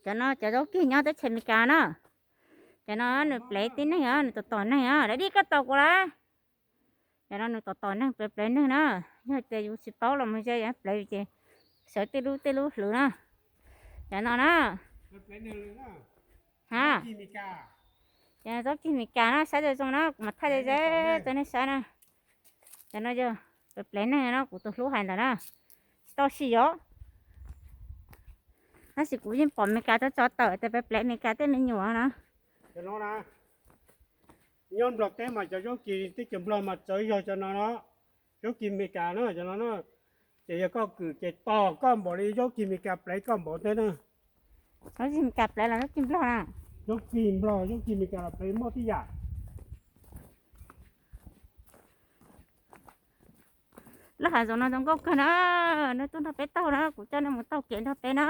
Cov no cov zaub kig nyob teb chaws Amelikas na. Cov no nws plev tib neeg os, nws tom tom neeg os, dab dib koj tos kuv lawm. Cov no nws tom tom neeg plev plev neeg na. Yog tias yus tsis paub los mus ze plev ces sawv tej lub tej lub hlwb na. Cov no na. Ha, cov zaub kig Amelikas na, saib zoo zoo na, kuv mam thaij ze ze rau nej saib na. Cov no yog plev plev neeg no, kuv tus hlub hais ntawd na. Tsis tau sim yov. Tab sis kuv yeej pom Amelikas tso tso tawm tias plev plev Amelikas tej me nyuam na. Nyob Nplog teb mas cov zaub kig teb chaws Nplog mas txawv zog cov no no. Zaub kig Amelikas na cov no na. Ces yog koj kwm ces tos koj npaum li zaub kig Amelikas plev koj npaum thiab na. Zaub kig Amelikas plev los zaub kig Nplog na? Zaub kig Nplog, zaub kig Amelikas los plev muaj tib yam. Lub hav zoov no zoo nkauj kawg na. Nej tuaj nrog peb taug na, kuv coj nej mus taug kev nrog peb na.